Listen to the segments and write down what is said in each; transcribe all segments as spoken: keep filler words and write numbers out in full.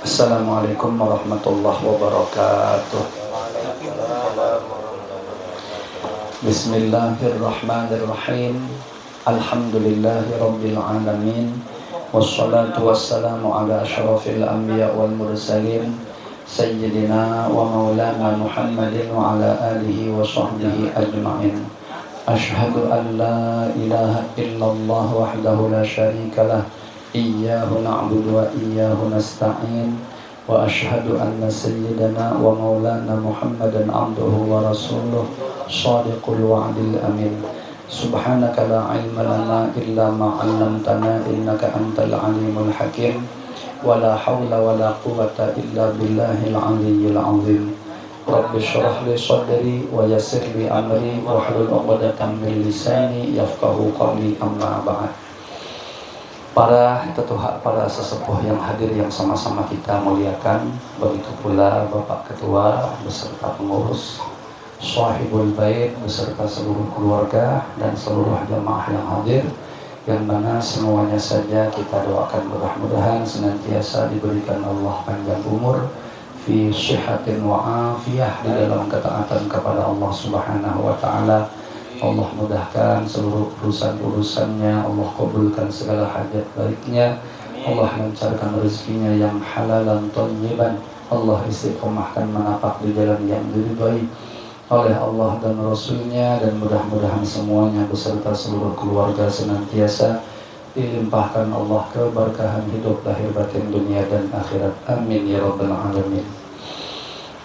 Assalamualaikum warahmatullahi wabarakatuh. Bismillahirrahmanirrahim. Alhamdulillahirabbil alamin. Wassalatu wassalamu ala asyrafil anbiya wal mursalin, sayyidina wa maulana Muhammadin wa ala alihi wa sahbihi ajmain. Asyhadu an la ilaha illallah wahdahu la syarikalah. Iyyahu na'budu wa iyyahu nasta'in. Wa asyhadu anna sayyidana wa maulana Muhammadan abduhu wa rasuluh, shadiqul wa'dil amin. Subhanaka la ilma lana illa ma 'allamtana innaka antal alimul hakim. Wa la haula wa la quwwata illa billahil aliyyil azim. Rabbi shrah li sadri wa yassir li amri wahlul 'uqdatam min lisani yafqahu qawli, amma ba'd. Para tetuha, para sesepuh yang hadir yang sama-sama kita muliakan, begitu pula Bapak Ketua beserta pengurus, Sahibul Bait beserta seluruh keluarga, dan seluruh jamaah yang hadir, yang mana semuanya saja kita doakan mudah-mudahan senantiasa diberikan Allah panjang umur, fi sihatin wa afiyah, di dalam ketaatan kepada Allah Subhanahu wa Ta'ala. Allah mudahkan seluruh urusan-urusannya, Allah kabulkan segala hajat baiknya, Allah lancarkan rezekinya yang halalan thayyiban, Allah istiqomahkan menapak di jalan yang diridhoi oleh Allah dan Rasulnya, dan mudah-mudahan semuanya beserta seluruh keluarga senantiasa dilimpahkan Allah keberkahan hidup lahir batin dunia dan akhirat. Amin ya rabbal alamin.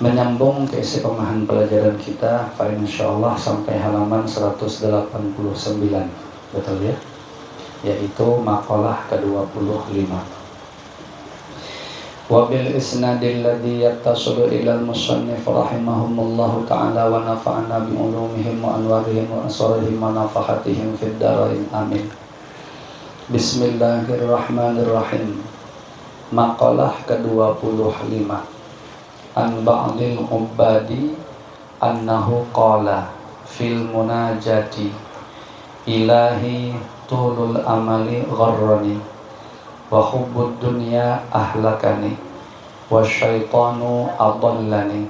Menyambung ke isi pemahaman pelajaran kita, fa insyaallah sampai halaman seratus delapan puluh sembilan. Betul ya? Yaitu makalah kedua puluh lima. Wa bil isnadil ladzi yattasilu ilal musannif rahimahumullahu ta'ala wa nafa'ana bi ulumihim wa anwarihim wa asrarihim wa nafahatihim fid darain. Amin. Bismillahirrahmanirrahim. Makalah kedua puluh lima. An ba'dil ubbadi annahu qala fil munajati, "Ilahi, tulul amali gharrani, wa hubbud dunya ahlakani, wa syaitanu adallani,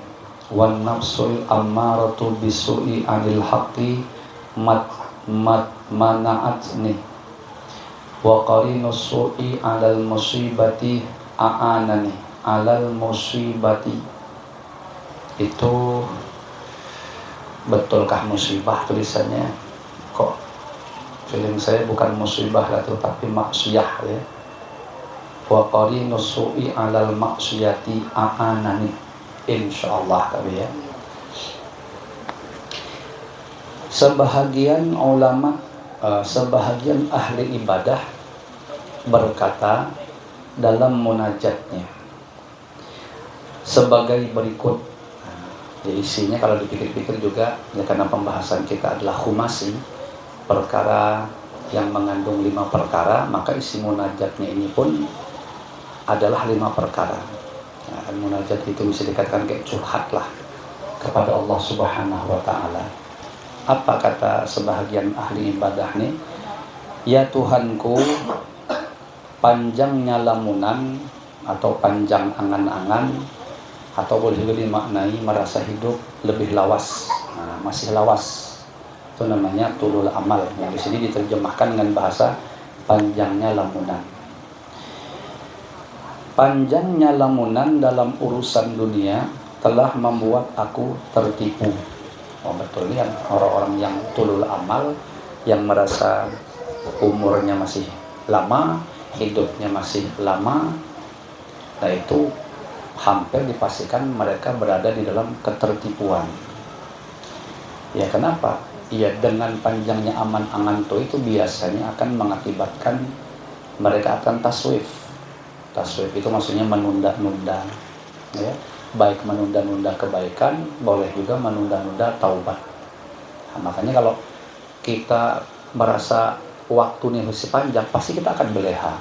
wan nafsul ammaratu bisu'i anil haqqi mat-, mat-, mana'atni, wa qarinus su'i alal musibati a'anani, alal musibati." Itu betulkah musibah tulisannya? Kok feeling saya bukan musibah lah tuh, tapi maksiyah ya. Wa qarinus su'i alal maksiyati a'anani. Insyaallah kali ya. Sebahagian ulama, eh, sebahagian ahli ibadah berkata dalam munajatnya sebagai berikut. Ya, isinya kalau dipikir-pikir juga, ya, karena pembahasan kita adalah khumasi, perkara yang mengandung lima perkara, maka isi munajatnya ini pun adalah lima perkara. Nah, munajat itu bisa dikatakan kayak curhat lah kepada Allah Subhanahu wa Ta'ala. Apa kata sebahagian ahli ibadah nih? Ya Tuhanku, panjangnya lamunan atau panjang angan-angan, atau boleh juga dimaknai merasa hidup lebih lawas. Nah, masih lawas. Itu namanya tulul amal. Yang di sini diterjemahkan dengan bahasa panjangnya lamunan. Panjangnya lamunan dalam urusan dunia telah membuat aku tertipu. Oh, betul ya, orang-orang yang tulul amal, yang merasa umurnya masih lama, hidupnya masih lama, nah, itu hampir dipastikan mereka berada di dalam ketertipuan. Ya, kenapa? Ya, dengan panjangnya aman angan tu itu biasanya akan mengakibatkan mereka akan taswif. Taswif itu maksudnya menunda-nunda, ya. Baik menunda-nunda kebaikan, boleh juga menunda-nunda taubat. Nah, makanya kalau kita merasa waktu ini masih panjang, pasti kita akan beleha.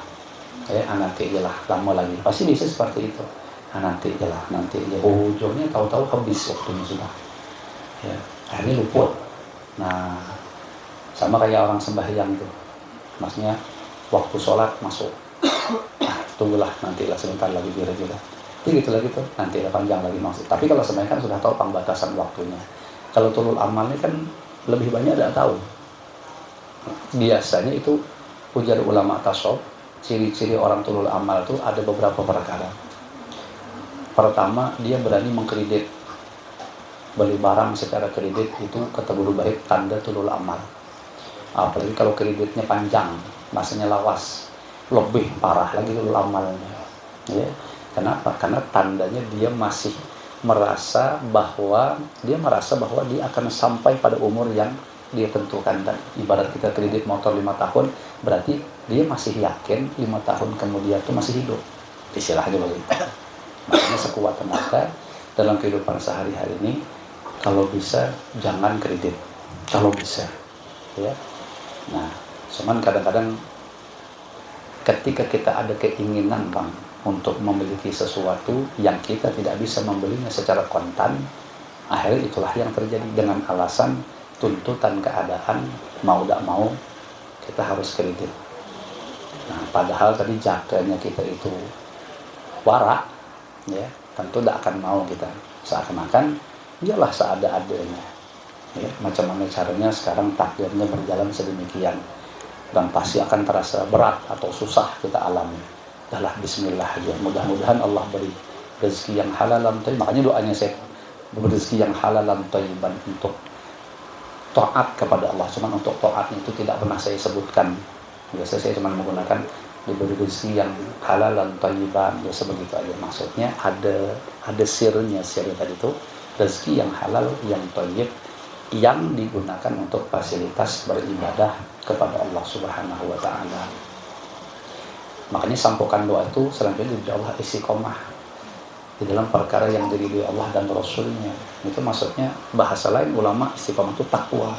Ya, ah, nanti aja lah, lama lagi. Pasti bisa seperti itu. Ah, nanti aja lah, nanti aja. Ujungnya tahu-tahu habis waktunya sudah. Ya, akhirnya luput. Nah, sama kayak orang sembahyang itu. Maksudnya, waktu sholat masuk. Ah, tunggulah, nantilah sebentar lagi kira-kira. Jadi gitu lagi tuh, nanti ada panjang lagi maksud. Tapi kalau sebenarnya kan sudah tahu pembatasan waktunya. Kalau tulul amal ini kan lebih banyak tidak tahu. Biasanya itu ujar ulama tasawuf, ciri-ciri orang tulul amal tuh ada beberapa perkara. Pertama, dia berani mengkredit. Beli barang secara kredit itu kata guru baik tanda tulul amal. Apalagi kalau kreditnya panjang, masanya lawas, lebih parah lagi tulul amalnya. Ya. Kenapa? Karena tandanya dia masih merasa bahwa dia merasa bahwa dia akan sampai pada umur yang dia tentukan tadi. Ibarat kita kredit motor lima tahun, berarti dia masih yakin lima tahun kemudian tuh masih hidup. Istilahnya begitu. Makanya sekuat tenaga dalam kehidupan sehari-hari ini, kalau bisa jangan kredit. Kalau bisa, ya. Nah, cuman kadang-kadang ketika kita ada keinginan, Bang, untuk memiliki sesuatu yang kita tidak bisa membelinya secara kontan, akhirnya itulah yang terjadi dengan alasan tuntutan keadaan, mau tidak mau kita harus kredit. Nah, padahal tadi jakanya kita itu wara, ya, tentu tidak akan mau kita. Seakan-akan biarlah seada-adanya. Ya, macam mana caranya sekarang takdirnya berjalan sedemikian. Dan pasti akan terasa berat atau susah kita alami. Dahlah, bismillah aja. Mudah-mudahan Allah beri rezeki yang halalan thayyib. Makanya doanya saya, beri rezeki yang halalan thayyiban untuk taat kepada Allah. Cuman untuk taatnya itu tidak pernah saya sebutkan. Biasa saya cuma menggunakan diberi rezeki yang halalan thayyiban, biasa begitu aja. Maksudnya ada ada sirnya, sirnya tadi itu rezeki yang halal, yang thayyib, yang digunakan untuk fasilitas beribadah kepada Allah Subhanahu wa Ta'ala. Makanya sampukan doa itu selanjutnya diberi Allah istiqomah di dalam perkara yang diridhoi Allah dan Rasulnya. Itu maksudnya, bahasa lain ulama, istiqomah itu takwa.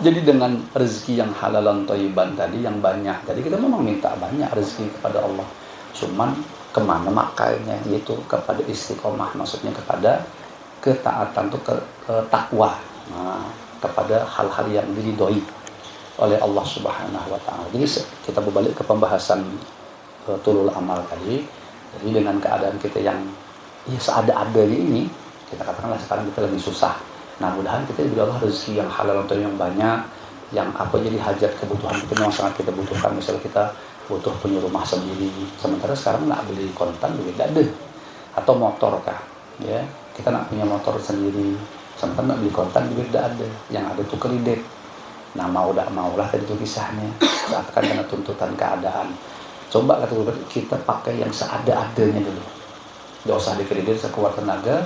Jadi dengan rezeki yang halalan thayyiban tadi, yang banyak tadi, kita memang minta banyak rezeki kepada Allah. Cuman kemana makainya? Yaitu kepada istiqomah, maksudnya kepada ketaatan tuh, ke, ke takwa. Nah, kepada hal-hal yang diridhoi oleh Allah Subhanahu wa Ta'ala. Jadi se- kita berbalik ke pembahasan eh, tulul amal tadi. Jadi dengan keadaan kita yang ya seada-adanya ini, kita katakanlah sekarang kita lagi susah. Nah, mudahan kita diberi Allah rezeki yang halal atau yang banyak, yang apa jadi hajat kebutuhan kita memang sangat kita butuhkan. Misalnya kita butuh punya rumah sendiri, sementara sekarang nak beli kontan duit tidak ada, atau motor kah, ya, kita nak punya motor sendiri, sementara nak beli kontan duit tidak ada, yang ada tuh kredit. Nah, mau tidak maulah tadi tuh kisahnya, seakan karena tuntutan keadaan. Coba kata guru, kita pakai yang seada-adanya dulu. Tidak usah dikredit sekuat tenaga,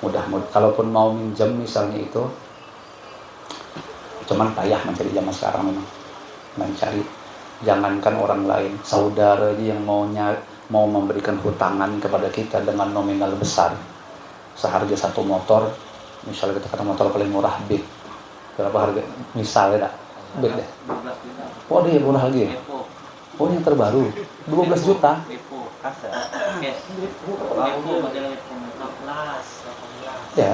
mudah-mudahan. Kalaupun mau minjem misalnya itu, cuman payah mencari zaman sekarang memang. Mencari, jangankan orang lain, saudara aja yang mau nyari, mau memberikan hutangan kepada kita dengan nominal besar, seharga satu motor, misalnya kita kata motor paling murah Beat, berapa harga? Misalnya dah, Beat deh. Waduh, ya murah lagi ya. Oh, yang terbaru dua belas juta. Ya.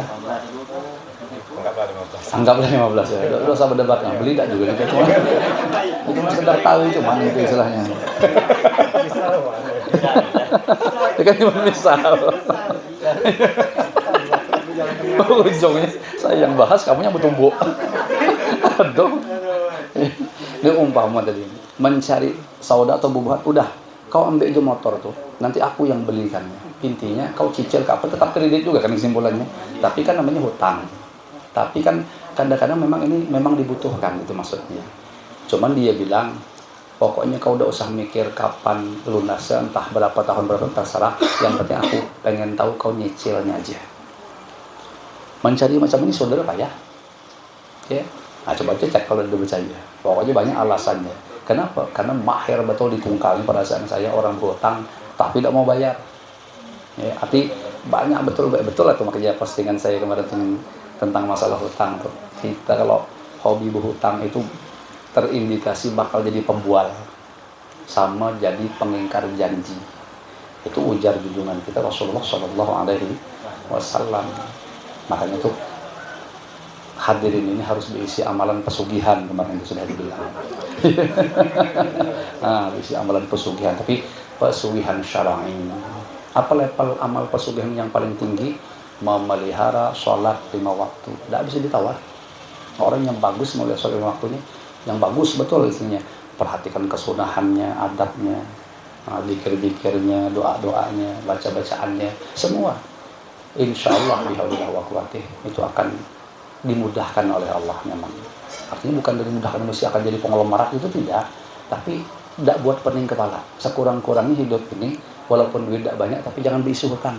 Anggaplah lima belas. Anggaplah lima belas ya. Tidak usah berdebat, nah, beli tidak juga kita cuma itu cuma sekedar tahu cuman itu istilahnya. Itu kan cuma misal. Ujungnya saya yang bahas, kamu yang bertumbuk. Aduh. Ini umpama tadi, mencari sauda atau bubuhan, udah, kau ambil aja motor tuh, nanti aku yang belikan. Intinya kau cicil ke apa, tetap kredit juga kan kesimpulannya. Tapi kan namanya hutang. Tapi kan kadang-kadang memang ini memang dibutuhkan, itu maksudnya. Cuman dia bilang, pokoknya kau udah usah mikir kapan lunasnya, entah berapa tahun berapa, terserah. Yang penting aku pengen tahu kau nyicilnya aja. Mencari macam ini saudara payah. Ya. Nah, coba aja cek kalau udah percaya. Pokoknya banyak alasannya. Kenapa? Karena mahir betul ditungkal perasaan saya, orang berhutang tapi tidak mau bayar. Ya, tapi banyak betul, betul lah tuh makanya postingan saya kemarin ten- tentang masalah hutang tuh. Kita kalau hobi berhutang itu terindikasi bakal jadi pembual sama jadi pengingkar janji. Itu ujar junjungan kita Rasulullah Shallallahu Alaihi Wasallam. Makanya tuh hadirin ini harus berisi amalan pesugihan kemarin itu sudah dibilang. Nah, berisi amalan pesugihan, tapi pesugihan syar'i. Apa level amal pesugihan yang paling tinggi? Memelihara sholat lima waktu. Tidak bisa ditawar. Orang yang bagus memelihara sholat lima waktunya, yang bagus betul isinya. Perhatikan kesunahannya, adabnya, ah, zikir-zikirnya, doa-doanya, baca-bacaannya, semua. Insya Allah, bihaulillah wa quwwatih, itu akan dimudahkan oleh Allah memang. Artinya bukan dimudahkan mesti akan jadi konglomerat, itu tidak, tapi tidak buat pening kepala. Sekurang-kurangnya hidup ini, walaupun duit tidak banyak, tapi jangan diisi hutang.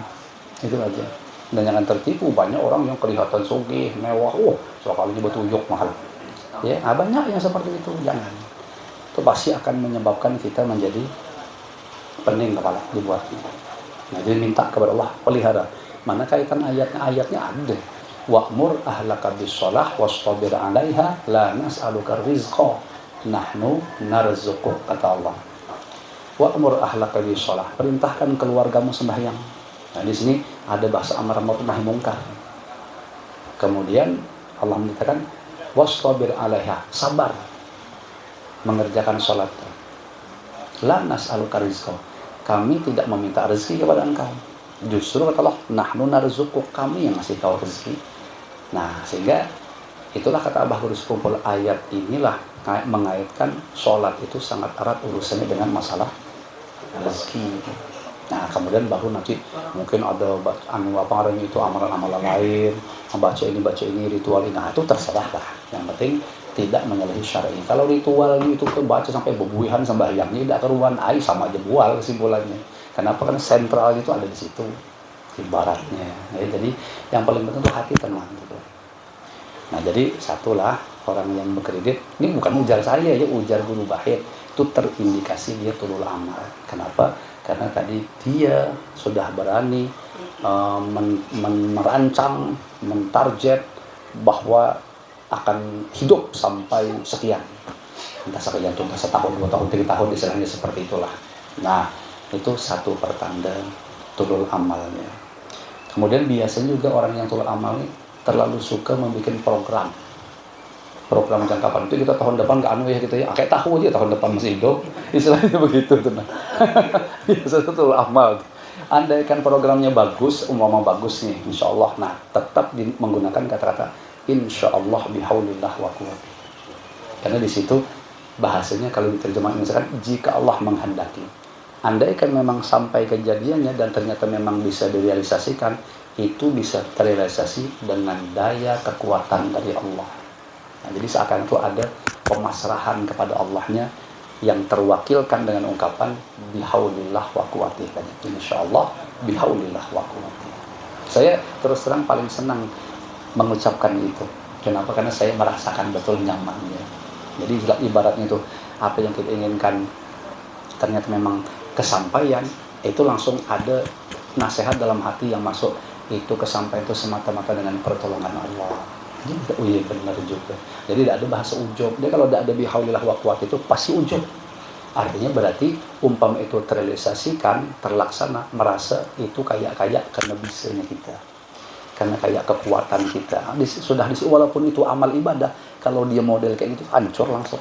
Itu aja. Dan jangan tertipu, banyak orang yang kelihatan sugih, mewah, wah, sekalinya batuyuk mahal. Ya, ah, banyak yang seperti itu, jangan. Itu pasti akan menyebabkan kita menjadi pening kepala dibuatnya. Nah, jadi minta kepada Allah, pelihara. Mana kaitan ayatnya? Ayatnya ada. "Wa'mur ahlaka bis-shalah wastabir 'alaiha la nas'aluka rizqa, nahnu narzuquk," kata Allah. "Wa'mur ahlaka bis-shalah," perintahkan keluargamu sembahyang. Nah, di sini ada bahasa amar ma'ruf nahi mungkar. Kemudian Allah mengatakan, "Wastabir 'alaiha," sabar mengerjakan sholat. "La nas'aluka rizqa," kami tidak meminta rezeki kepada engkau. Justru kata Allah, "Nahnu narzuquk," kami yang ngasih kau rezeki. Nah, sehingga itulah kata Abah Guru Sekumpul, ayat inilah nga-, mengaitkan sholat itu sangat erat urusannya dengan masalah rezeki. Nah, kemudian baru nanti mungkin ada ba-, anu, apa namanya itu, amalan-amalan lain, membaca ini, baca ini, ritual ini. Nah, itu terserah lah. Yang penting tidak menyalahi syar'i. Kalau ritualnya itu baca sampai bebuihan sembahyangnya, tidak keruan, ai sama aja bual kesimpulannya. Kenapa? Karena sentralnya itu ada di situ, ibaratnya. Ya, jadi yang paling penting itu hati tenang gitu. Nah, jadi satulah orang yang berkredit, ini bukan ujar saya ya, ujar Guru Bahit, itu terindikasi dia tulul amal. Kenapa? Karena tadi dia sudah berani, eh, men-, men-, merancang, mentarget bahwa akan hidup sampai sekian. Entah sekian tuh, entah setahun, dua tahun, tiga tahun, istilahnya seperti itulah. Nah, itu satu pertanda tulul amalnya. Kemudian biasanya juga orang yang tulul amal ini terlalu suka membuat program. Program jangka panjang itu kita tahun depan ke anu ya gitu ya. Kayak tahu aja tahun depan masih hidup. Istilahnya begitu tuh, nah. Biasanya tulul amal. Andaikan programnya bagus, umpama bagus nih, insya Allah, nah, tetap di-, menggunakan kata-kata insya Allah bihaulillah wa quwwatih. Karena di situ bahasanya kalau diterjemahkan misalkan, "Jika Allah menghendaki." Andaikan memang sampai kejadiannya dan ternyata memang bisa direalisasikan, itu bisa terrealisasi dengan daya kekuatan dari Allah. Nah, jadi seakan itu ada pemasrahan kepada Allahnya yang terwakilkan dengan ungkapan bihaulillah wa quwwatih tadi. Insya Allah bihaulillah wa quwwatih. Saya terus terang paling senang mengucapkan itu. Kenapa? Karena saya merasakan betul nyamannya. Jadi ibaratnya itu apa yang kita inginkan ternyata memang kesampaian, itu langsung ada nasihat dalam hati yang masuk, itu kesampaian itu semata-mata dengan pertolongan Allah. Jadi kita, "Oh iya, benar juga." Jadi tidak ada bahasa ujub. Dia kalau tidak ada bihaulillah wa quwwatih itu pasti ujub. Artinya berarti umpama itu terrealisasikan, terlaksana, merasa itu kayak-kayak karena bisanya kita. Karena kayak kekuatan kita. Di, sudah di, walaupun itu amal ibadah, kalau dia model kayak gitu, hancur langsung.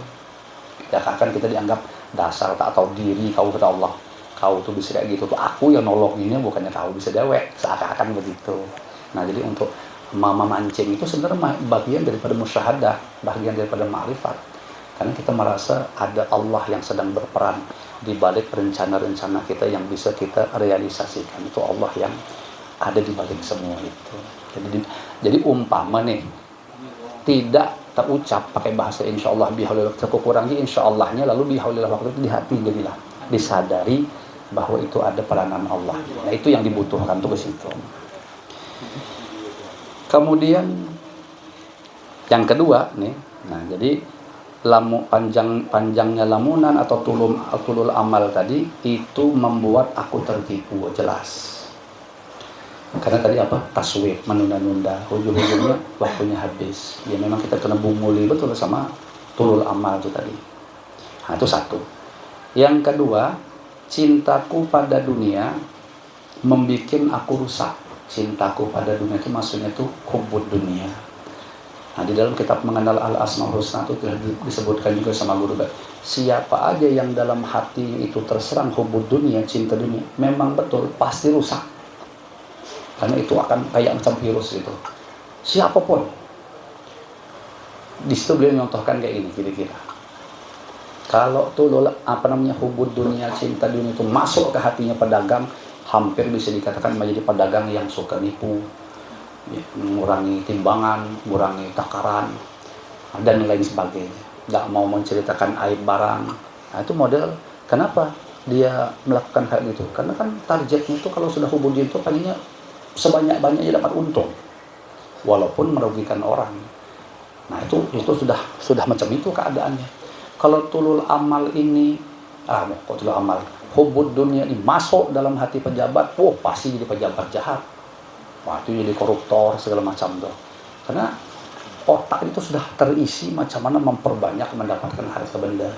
Ya, akan kita dianggap dasar tak tahu diri, kau kata Allah. Kau tuh bisa kayak gitu tuh, aku yang nolonginnya, bukannya kau bisa dewek, seakan-akan begitu. Nah, jadi untuk memancing itu sebenarnya bagian daripada musyahadah, bagian daripada ma'rifat. Karena kita merasa ada Allah yang sedang berperan di balik rencana-rencana kita yang bisa kita realisasikan. Itu Allah yang ada di balik semua itu. Jadi, jadi umpama nih, tidak terucap pakai bahasa insya Allah bihaulillah, terkukurangi insya Allahnya, lalu bihaulillah waktu itu di hati jadilah disadari bahwa itu ada peranan Allah. Nah, itu yang dibutuhkan tuh ke situ. Kemudian yang kedua nih, nah, jadi lamu, panjang, panjangnya lamunan atau tulum, tulul amal tadi itu membuat aku tertipu, jelas. Karena tadi apa? Taswif, menunda-nunda. Ujung-ujungnya waktunya habis. Ya, memang kita kena bunguli betul sama tulul amal itu tadi. Nah, itu satu. Yang kedua, cintaku pada dunia membuat aku rusak. Cintaku pada dunia itu maksudnya tuh hubud dunia. Nah, di dalam kitab Mengenal Al-Asmaul Husna itu telah di- disebutkan juga sama guru, Pak. Siapa aja yang dalam hati itu terserang hubud dunia, cinta dunia, memang betul pasti rusak. Karena itu akan kayak macam virus gitu. Siapapun. Di situ beliau nyontohkan kayak ini kira-kira. Kalau tulul, apa namanya, hubud dunia, cinta dunia itu masuk ke hatinya pedagang, hampir bisa dikatakan menjadi pedagang yang suka nipu, ya, mengurangi timbangan, mengurangi takaran, dan lain sebagainya. Nggak mau menceritakan aib barang. Nah, itu model kenapa dia melakukan hal itu. Karena kan targetnya itu kalau sudah hubud itu pengennya sebanyak-banyaknya dapat untung. Walaupun merugikan orang. Nah, itu itu sudah sudah macam itu keadaannya. Kalau tulul amal ini, ah, kok tulul amal, hubud dunia ini masuk dalam hati pejabat, wah, pasti jadi pejabat jahat. Wah, itu jadi koruptor segala macam tuh. Karena otak itu sudah terisi macam mana memperbanyak mendapatkan harta benda.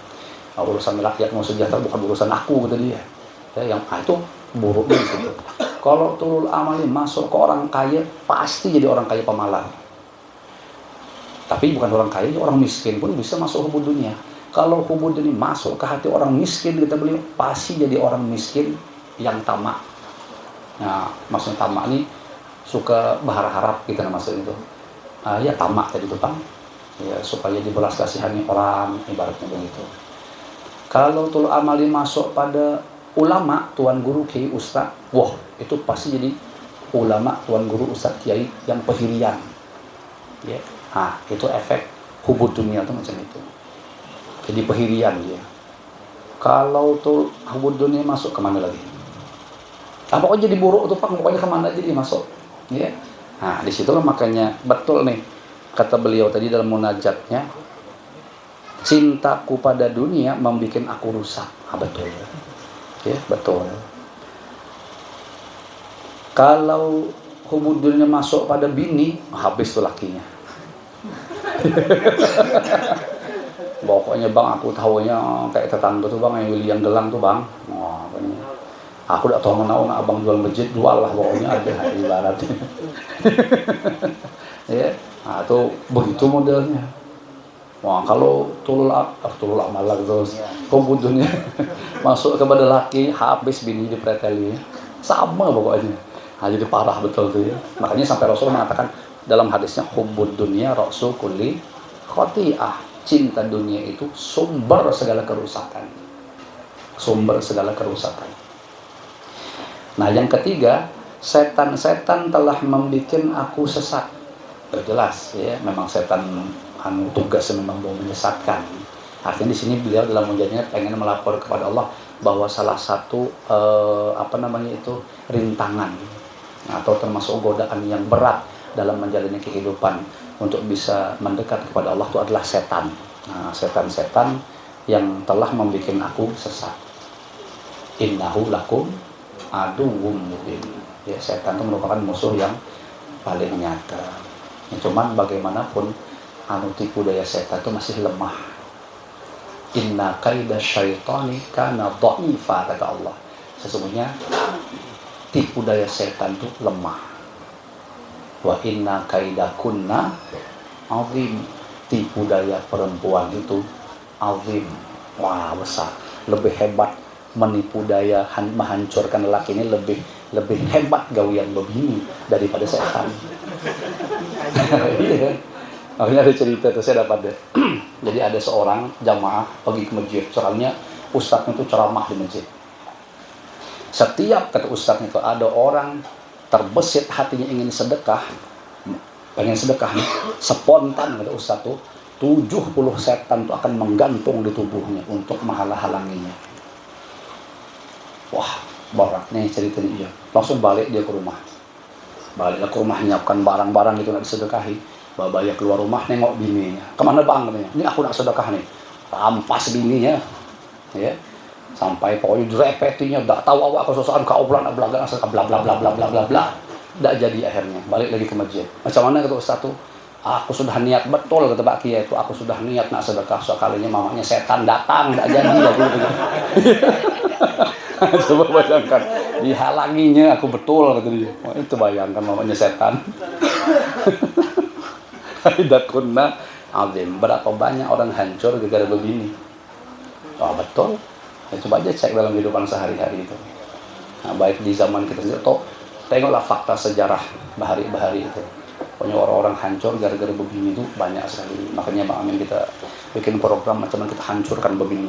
Nah, urusan rakyat mau sejahtera bukan urusan aku, kata dia. Ya, yang ah, itu buruknya gitu. Kalau tulul amal ini masuk ke orang kaya, pasti jadi orang kaya pemalar. Tapi bukan orang kaya, orang miskin pun bisa masuk hubud dunia. Kalau hubud dunia masuk ke hati orang miskin, kita beli, pasti jadi orang miskin yang tamak. Nah, maksudnya tamak ni suka berharap-harap gitu, nah, maksudnya itu. Ah, ya, tamak tadi itu, Bang. Ya, supaya dibelas kasihani orang, ibaratnya begitu. Kalau tulul amal ni masuk pada ulama, tuan guru, kiai, ustaz, wah, itu pasti jadi ulama, tuan guru, ustaz, kiai yang pahirian. Ya. Nah, itu efek hubud dunia tuh macam itu. Jadi pahirian dia. Kalau tuh hubud dunia masuk kemana lagi? Apa kok jadi buruk tuh, Pak? Pokoknya kemana aja dia masuk. Ya. Nah, disitulah makanya betul nih kata beliau tadi dalam munajatnya, cintaku pada dunia membuat aku rusak. Ah, betul. Ya, betul. Kalau hubud dunia masuk pada bini, habis tuh lakinya. Pokoknya, Bang, aku tahunya kayak tetangga tuh, Bang, yang William Gelang tuh, Bang. Wah, pokoknya. Aku udah tahu menahu, nah, abang jual masjid, jual lah pokoknya, ada ibaratnya. Ya, nah, itu begitu modelnya. Wah, kalau tulul am- ah, tulul amal lah terus. Iya. Hubud dunia masuk kepada laki, habis bini dipreteli. Sama pokoknya. Nah, jadi parah betul tuh ya. Makanya sampai Rasul mengatakan dalam hadisnya, hubud dunia ra'su kulli khati'ah. Cinta dunia itu sumber segala kerusakan. Sumber segala kerusakan. Nah, yang ketiga, setan-setan telah membuat aku sesat. Ya, jelas ya, memang setan anu tugasnya memang mau menyesatkan. Artinya di sini beliau dalam munajatnya pengen melapor kepada Allah bahwa salah satu eh, apa namanya itu rintangan atau termasuk godaan yang berat dalam menjalani kehidupan untuk bisa mendekat kepada Allah itu adalah setan. Nah, setan-setan yang telah membuat aku sesat. Innahu lakum aduwwum mubin. Ya, setan itu merupakan musuh yang paling nyata. Ya, cuman bagaimanapun, anu, tipu daya setan itu masih lemah. Inna kaida syaitani kana dha'ifa, kata Allah. Sesungguhnya tipu daya setan itu lemah. Wa inna kaidakunna azim. Tipu daya perempuan itu azim. Wah, besar. Lebih hebat menipu daya han- menghancurkan lelaki ini lebih lebih hebat gawian bebini daripada setan. Iya. Makanya ada cerita tuh saya dapat deh. Jadi ada seorang jamaah pergi ke masjid. Soalnya ustadznya tuh ceramah di masjid. Setiap kata ustadznya itu ada orang terbesit hatinya ingin sedekah, pengen sedekah nih, spontan kata ustadz tuh, tujuh puluh setan tuh akan menggantung di tubuhnya untuk menghalang-halanginya. Wah, berat nih ceritanya, iya. Langsung balik dia ke rumah. Baliklah ke rumah, nyiapkan barang-barang gitu nak disedekahi. Babaya keluar rumah, nengok bininya. "Kemana, Bang?" katanya. "Ini aku nak sedekah nih." Rampas bininya. Ya. Sampai pokoknya direpetinya, dak tahu awak kesusahan, kau pula nak belaga nak sedekah, bla bla bla bla bla bla bla. Dak jadi akhirnya, balik lagi ke masjid. "Macam mana?" kata ustaz tuh. "Aku sudah niat betul," kata Pak Kiai itu, "aku sudah niat nak sedekah, sekalinya mamanya setan datang, dak jadi aku." Coba bayangkan, dihalanginya aku betul, kata dia. Wah, itu bayangkan mamanya setan. Faidakunna azim. Berapa banyak orang hancur gara-gara bebini? Wah, betul. Ya, coba aja cek dalam kehidupan sehari-hari itu. Nah, baik di zaman kita sendiri atau tengoklah fakta sejarah bahari-bahari itu. Pokoknya orang-orang hancur gara-gara bebini itu banyak sekali. Makanya Bang Amin kita bikin program macam mana kita hancurkan bebini.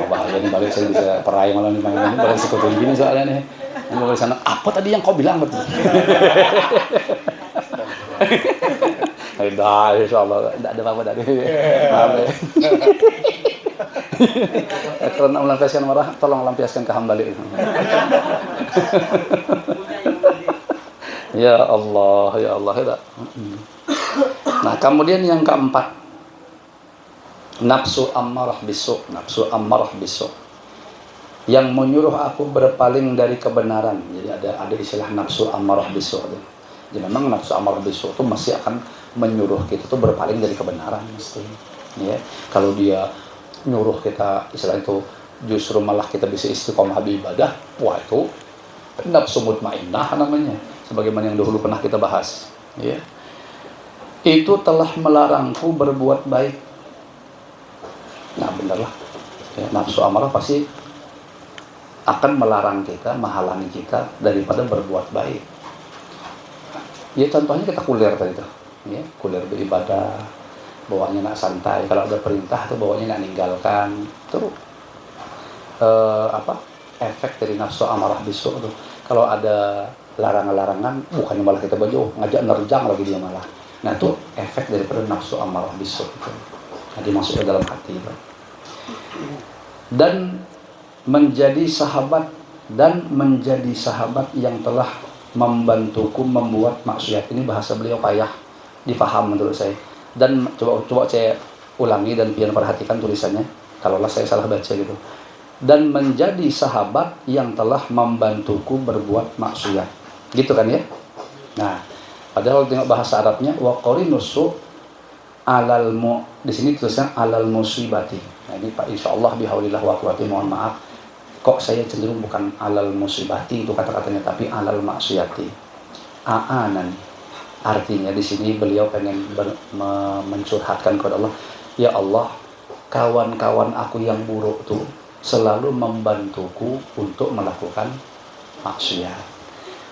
Oh, bahaya nih, balik saya bisa perai malam nih Bang Amin. Balik sekutu gini soalnya nih. Ini balik sana, apa tadi yang kau bilang betul? Dah, insya Allah. Tidak ada apa-apa tadi. Maaf ya. Kalau nak melampiaskan marah, tolong lampiaskan ke hamba balik. Ya Allah, ya Allah, ya tak. Nah, kemudian yang keempat, nafsu ammarah bisu, nafsu ammarah bisu. Yang menyuruh aku berpaling dari kebenaran. Jadi ada ada istilah nafsu ammarah bisu tu. Jadi memang nafsu ammarah bisu tu masih akan menyuruh kita tu berpaling dari kebenaran mesti. Ya, kalau dia nyuruh kita istilah itu justru malah kita bisa istiqomah di ibadah, wah itu nafsu mutmainnah namanya. Sebagaimana yang dahulu pernah kita bahas, ya. Itu telah melarangku berbuat baik. Nah, benerlah. Ya, nafsu amarah pasti akan melarang kita, menghalangi kita daripada berbuat baik. Ya, contohnya kita kuliah tadi tuh. Ya, kuliah beribadah, bawaannya nak santai. Kalau ada perintah tuh bawaannya nak ninggalkan. Itu eh, apa? Efek dari nafsu amarah bisu tuh. Kalau ada larangan-larangan, bukannya malah kita baju, ngajak nerjang lagi dia malah. Nah, itu efek daripada nafsu amarah bisu itu. Nah, dia masuk ke dalam hati itu. Dan menjadi sahabat dan menjadi sahabat yang telah membantuku membuat maksiat. Ini bahasa beliau payah difaham menurut saya. Dan coba coba saya ulangi dan pian perhatikan tulisannya. Kalaulah saya salah baca gitu. Dan menjadi sahabat yang telah membantuku berbuat maksiat. Gitu kan ya? Nah, padahal tengok bahasa Arabnya, wa qarinus su alal mu di sini tulisnya alal musibati. Nah, ini Pak, insya Allah bihaulillah wa quwwati, mohon maaf. Kok saya cenderung bukan alal musibati itu kata-katanya, tapi alal maksiati. Aanan. Artinya di sini beliau pengen ber, me, mencurhatkan kepada Allah, ya Allah, kawan-kawan aku yang buruk tuh selalu membantuku untuk melakukan maksiat.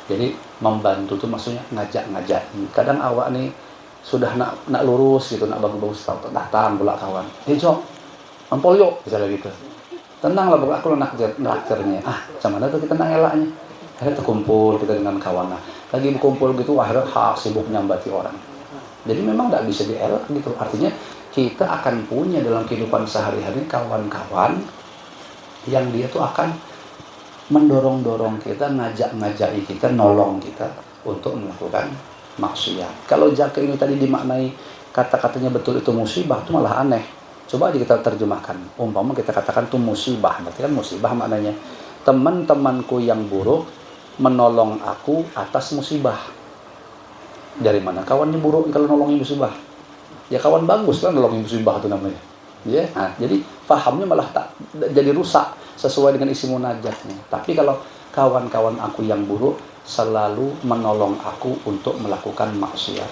Jadi membantu tuh maksudnya ngajak-ngajaki. Kadang awak nih sudah nak nak lurus gitu, nak bagus-bagus, datang pula kawan. Eh, Jok, ampol yuk, misalnya gitu. Tenang lah, aku nak naktirnya. Ah, macam mana tuh kita nak elaknya? Akhirnya terkumpul kita dengan kawan. Nah, lagi berkumpul gitu, akhirnya ha, sibuk nyambati orang. Jadi memang tidak bisa dielak gitu. Artinya kita akan punya dalam kehidupan sehari-hari kawan-kawan yang dia tuh akan mendorong-dorong kita, ngajak-ngajaki kita, nolong kita untuk melakukan maksiat. Kalau jaka ini tadi dimaknai kata-katanya betul itu musibah, itu malah aneh. Coba aja kita terjemahkan. Umpama kita katakan itu musibah, berarti kan musibah maknanya teman-temanku yang buruk menolong aku atas musibah. Dari mana kawannya buruk kalau nolongi musibah? Ya kawan bagus lah nolongi musibah itu namanya. Ya, nah, jadi fahamnya malah tak jadi rusak sesuai dengan isi munajatnya. Tapi kalau kawan-kawan aku yang buruk selalu menolong aku untuk melakukan maksiat.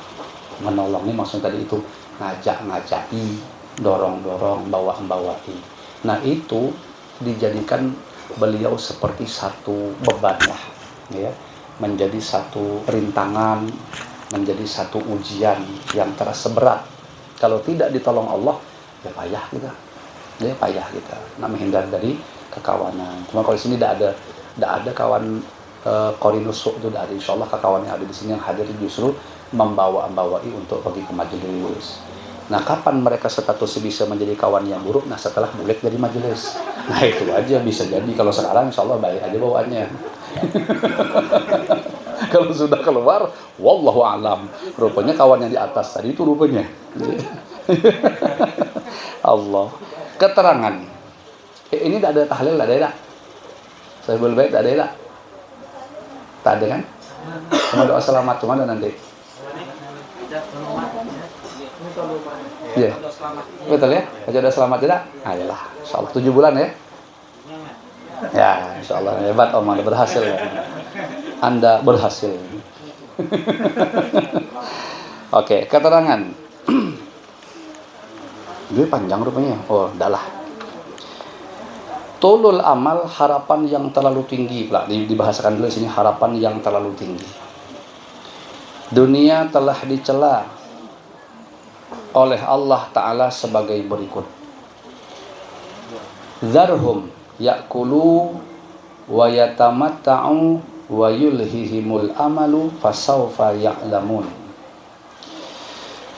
Menolong ini maksudnya tadi itu ngajak-ngajaki, dorong-dorong, bawa-bawai. Nah, itu dijadikan beliau seperti satu beban lah, ya, menjadi satu rintangan, menjadi satu ujian yang terasa berat. Kalau tidak ditolong Allah, ya payah kita, ya payah kita nak menghindar dari kekawanan. Cuma kalau di sini tidak ada tidak ada kawan eh, korinus su itu tidak ada. Insya Allah kekawanan yang ada di sini yang hadir justru membawa-bawai untuk pergi ke majelis. Nah, kapan mereka statusnya bisa menjadi kawan yang buruk? Nah, setelah bulik dari majelis. Nah, itu aja bisa jadi. Kalau sekarang insya Allah baik aja bawaannya. Kalau sudah keluar, wallahu alam. Rupanya kawan yang di atas tadi itu rupanya. Allah. Keterangan. Eh, ini tak ada tahlil, tak ada tak? Sahibul bait tak ada tak? Tak ada kan? Cuma doa selamat, cuma ada nanti. Iya. Betul ya? Baca doa selamat tidak? Ayolah, insya Allah tujuh bulan ya. Ya, insya Allah hebat Om, Anda berhasil ya. Anda berhasil. Oke, keterangan. Dia panjang rupanya. Oh, dah lah. Tulul amal, harapan yang terlalu tinggi pula. Di- dibahasakan dulu di sini, harapan yang terlalu tinggi. Dunia telah dicela oleh Allah Ta'ala sebagai berikut. Zarhum yakulu wa yatamatta'u wa yulhihimul amalu fasaufa ya'lamun.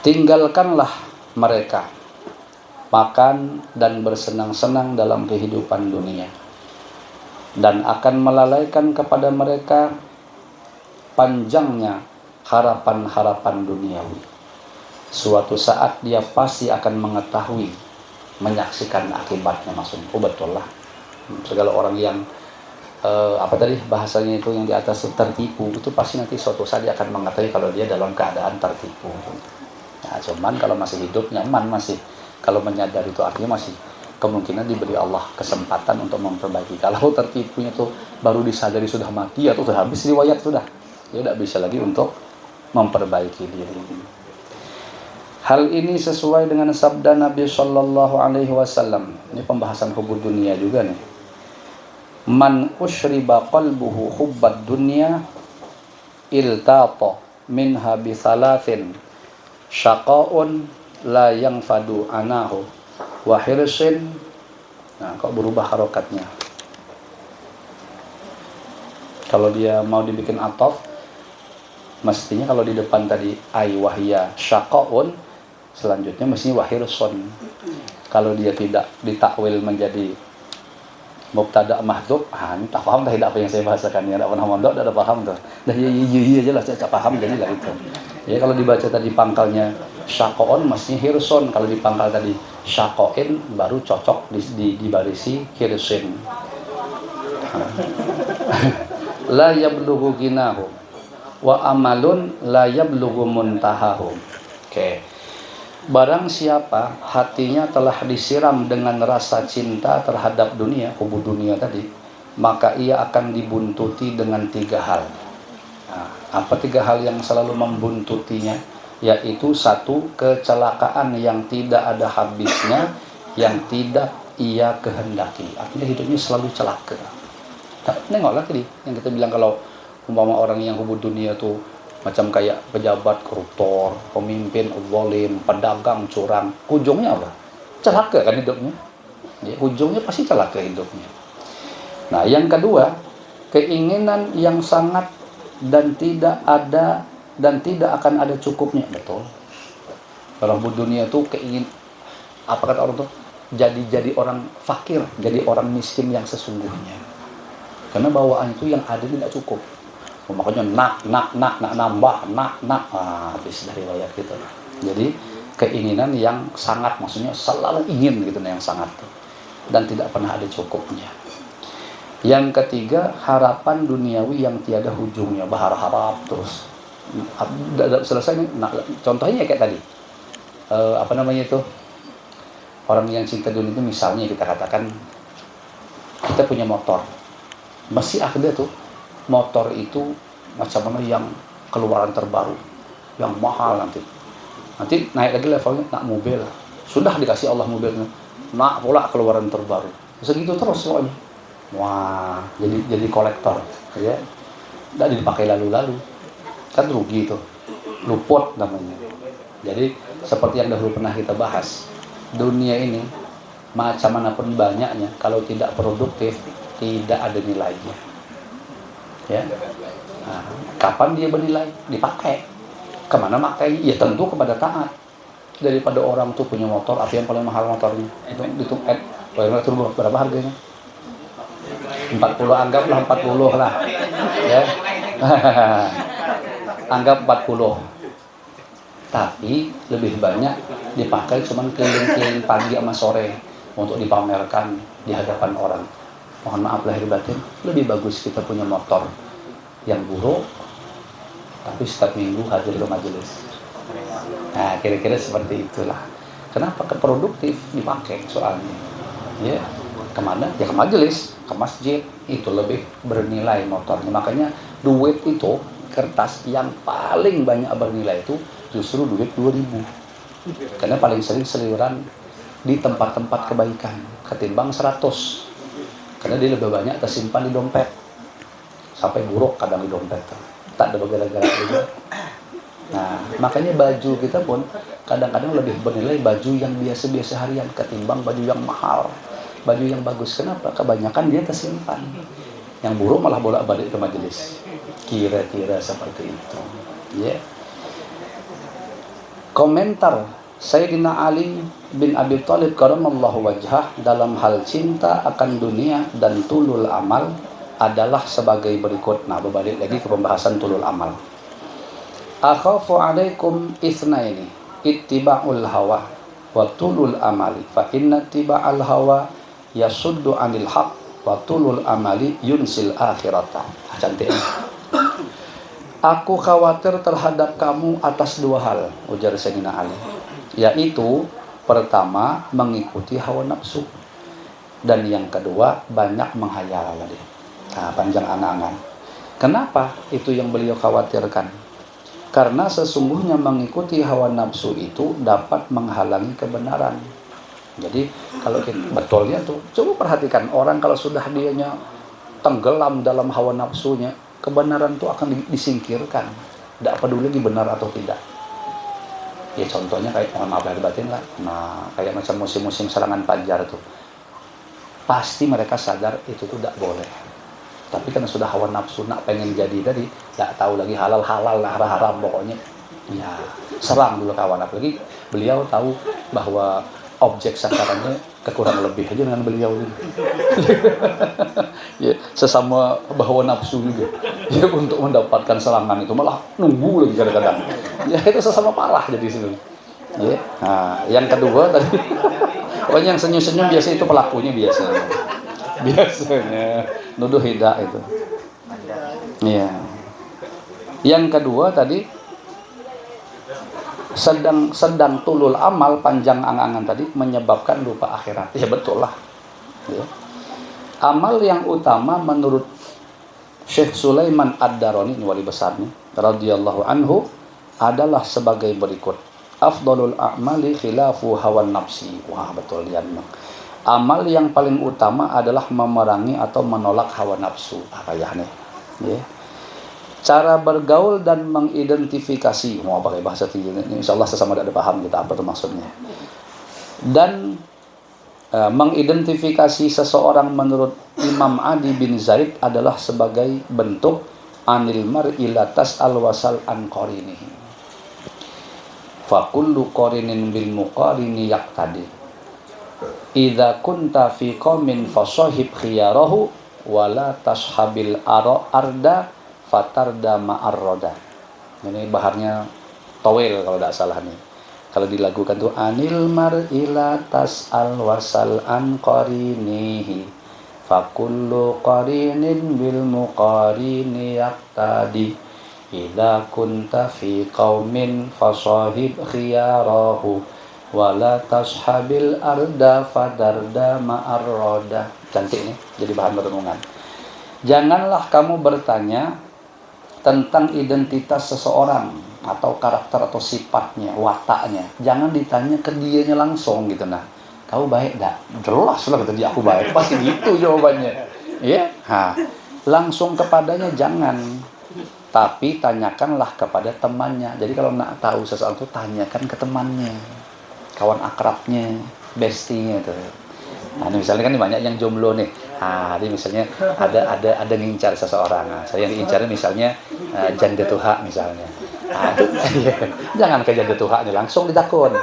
Tinggalkanlah mereka makan dan bersenang-senang dalam kehidupan dunia, dan akan melalaikan kepada mereka panjangnya harapan-harapan duniawi. Suatu saat dia pasti akan mengetahui, menyaksikan akibatnya, maksudnya. Oh, betul lah. Segala orang yang, eh, apa tadi bahasanya itu, yang di atas itu tertipu, itu pasti nanti suatu saat dia akan mengetahui kalau dia dalam keadaan tertipu. Nah, cuman kalau masih hidup, nyaman masih. Kalau menyadari itu, artinya masih kemungkinan diberi Allah kesempatan untuk memperbaiki. Kalau tertipunya tuh baru disadari sudah mati atau sudah habis riwayat sudah, dia tidak bisa lagi untuk memperbaiki diri. Hal ini sesuai dengan sabda Nabi Shallallahu Alaihi Wasallam. Ini pembahasan hubud dunia juga nih. Man usyriba qalbuhu hubbad dunya iltato minha bisalatin syaqaun la yang fadu anahu wa hirsin. Nah, kok berubah harokatnya? Kalau dia mau dibikin atof, mestinya kalau di depan tadi ai wahya syaqaun, selanjutnya mestinya wahirson. Kalau dia tidak ditakwil menjadi mubtada mahdzuf, ah, ini tak paham dah, tidak apa yang saya bahasakan, ya, tidak pernah mondok, tidak ada paham tuh. Dah, iya, iya, iya, iya aja lah, saya tak paham, jadi lah itu. Ya, kalau dibaca tadi pangkalnya syaqaun, mestinya hirson. Kalau dipangkal tadi syaqain, baru cocok di, di, dibarisi hirsin. La yablughu ginahu wa amalun la yablughu muntahahu. Oke. Barang siapa hatinya telah disiram dengan rasa cinta terhadap dunia, hubud dunia tadi, maka ia akan dibuntuti dengan tiga hal. Nah, apa tiga hal yang selalu membuntutinya? Yaitu satu, kecelakaan yang tidak ada habisnya, yang tidak ia kehendaki. Artinya hidupnya selalu celaka. Nah, nengoklah tadi yang kita bilang, kalau umpama orang yang hubud dunia tuh macam kayak pejabat koruptor, pemimpin zalim, pedagang curang, ujungnya apa? Celaka kan hidupnya. Ya, ujungnya pasti celaka hidupnya. Nah, yang kedua, keinginan yang sangat dan tidak ada dan tidak akan ada cukupnya, betul. Kalau hubud dunia tuh keingin, apa kata orang tuh, jadi jadi orang fakir, jadi orang miskin yang sesungguhnya. Karena bawaan itu yang ada ini tidak cukup. Makanya nak, nak, nak, nak, nambah, nak, nak, ah, habis dari riwayat gitu. Jadi keinginan yang sangat, maksudnya selalu ingin gitu, nah, yang sangat tuh. Dan tidak pernah ada cukupnya. Yang ketiga, harapan duniawi yang tiada ujungnya, berharap-harap terus. Ap-, da-, da-, selesai nih, nah, contohnya kayak tadi. Eh, apa namanya itu? Orang yang cinta dunia itu, misalnya kita katakan kita punya motor. Masih ada tuh motor itu macam mana yang keluaran terbaru, yang mahal nanti. Nanti naik lagi levelnya, nak mobil. Sudah dikasih Allah mobilnya, nak pula keluaran terbaru. Segitu terus pokoknya. Wah, jadi jadi kolektor, ya. Nggak dipakai lalu-lalu. Kan rugi tuh. Luput namanya. Jadi, seperti yang dahulu pernah kita bahas, dunia ini macam mana pun banyaknya, kalau tidak produktif, tidak ada nilainya. Ya. Nah, kapan dia bernilai? Dipakai. Kemana makainya? Ya, tentu kepada taat. Daripada orang tuh punya motor, apa yang paling mahal motornya? Itu dihitung, eh, paling mahal itu berapa harganya? Empat puluh, anggaplah empat puluh lah. Ya. Anggap empat puluh. Tapi lebih banyak dipakai cuman keliling-keliling pagi sama sore untuk dipamerkan di hadapan orang. Mohon maaf lahir batin, lebih bagus kita punya motor yang buruk, tapi setiap minggu hadir ke majelis. Nah, kira-kira seperti itulah. Kenapa? Ke produktif dipakai soalnya. Ya, kemana? Ya, ke majelis, ke masjid. Itu lebih bernilai motornya. Makanya duit itu kertas yang paling banyak bernilai itu justru duit dua ribu. Karena paling sering seliuran di tempat-tempat kebaikan ketimbang seratus. Karena dia lebih banyak tersimpan di dompet. Sampai buruk kadang di dompet. Tak ada gara-gara juga. Nah, makanya baju kita pun kadang-kadang lebih bernilai baju yang biasa-biasa harian ketimbang baju yang mahal, baju yang bagus. Kenapa? Kebanyakan dia tersimpan. Yang buruk malah bolak-balik ke majelis. Kira-kira seperti itu. Ya. Komentar Sayyidina Ali bin Abi Thalib karamallahu wajhah dalam hal cinta akan dunia dan tulul amal adalah sebagai berikut. Nah, berbalik lagi ke pembahasan tulul amal. Akhafu alaikum itsnaini, ittiba'ul hawa wa tulul amali, fa inna tiba'al hawa yasuddu anil haq wa tulul amali yunsil akhirata. Ah, cantik. Aku khawatir terhadap kamu atas dua hal, ujar Sayyidina Ali, yaitu pertama mengikuti hawa nafsu dan yang kedua banyak menghayal tadi. Nah, panjang angan-angan. Kenapa itu yang beliau khawatirkan? Karena sesungguhnya mengikuti hawa nafsu itu dapat menghalangi kebenaran. Jadi kalau kita, betulnya tuh, coba perhatikan orang kalau sudah dianya tenggelam dalam hawa nafsunya, kebenaran tuh akan di- disingkirkan. Tidak peduli lagi benar atau tidak. Ya contohnya kayak, mohon maaf lahir batin lah. Nah, kayak macam musim-musim serangan fajar tuh. Pasti mereka sadar itu tuh tidak boleh. Tapi karena sudah hawa nafsu nak pengen jadi tadi, tidak tahu lagi halal halal, haram haram pokoknya. Ya, serang dulu kawan. Apalagi beliau tahu bahwa objek sangkarannya kekurang lebih aja dengan beliau ini. Ya, sesama bahawa nafsu juga. Ya, untuk mendapatkan serangan itu malah nunggu lagi kadang-kadang. Ya, itu sesama parah jadi sini. Ya. Nah, yang kedua tadi, pokoknya yang senyum-senyum biasa itu pelakunya biasa. Biasanya nuduh hidak itu. Iya. Yang kedua tadi sedang sedang tulul amal, panjang angan-angan tadi menyebabkan lupa akhirat. Ya betul lah. Ya. Amal yang utama menurut Syekh Sulaiman Ad-Darani, ini wali besar nih, radhiyallahu anhu, adalah sebagai berikut. Afdalul a'mali khilafu hawan nafsi. Wah, betul dia memang. Amal yang paling utama adalah memerangi atau menolak hawa nafsu. Apa ya nih? Ya. Cara bergaul dan mengidentifikasi. Mau pakai bahasa tinggi ini. Insya Allah sesama tidak ada paham kita apa itu maksudnya. Dan eh, mengidentifikasi seseorang menurut Imam Adi bin Zaid adalah sebagai bentuk anil mar'i la tas'al wasal an qarinihi. Fa kullu qarinin bil muqarini yaqtadi. Idza kunta fi qaumin fasahib khiyarahu wa la tashabil aro arda fatarda ma'ar roda. Ini baharnya towel kalau tidak salah nih. Kalau dilagukan tuh anil mar'i la tas'al wasal an qarinihi. Fa kullu qarinin bil muqarini yaqtadi. Idza kunta fi qaumin fasahib khiyarahu wa la tashabil arda fadarda ma'ar roda. Cantik nih, jadi bahan renungan. Janganlah kamu bertanya tentang identitas seseorang atau karakter atau sifatnya, wataknya. Jangan ditanya ke dianya langsung gitu nah. Kau baik dak? Jelas lah kata dia aku baik. Pasti gitu jawabannya. Ya, ha. Langsung kepadanya jangan. Tapi tanyakanlah kepada temannya. Jadi kalau nak tahu sesuatu, tanyakan ke temannya, kawan akrabnya, bestinya itu. Nah, ini misalnya kan banyak yang jomblo nih. Nah, jadi misalnya ada ada ada ngincar seseorang. Nah, saya yang diincar misalnya eh, janda tuha misalnya. Nah, itu, jangan ke janda tuhanya langsung ditakun.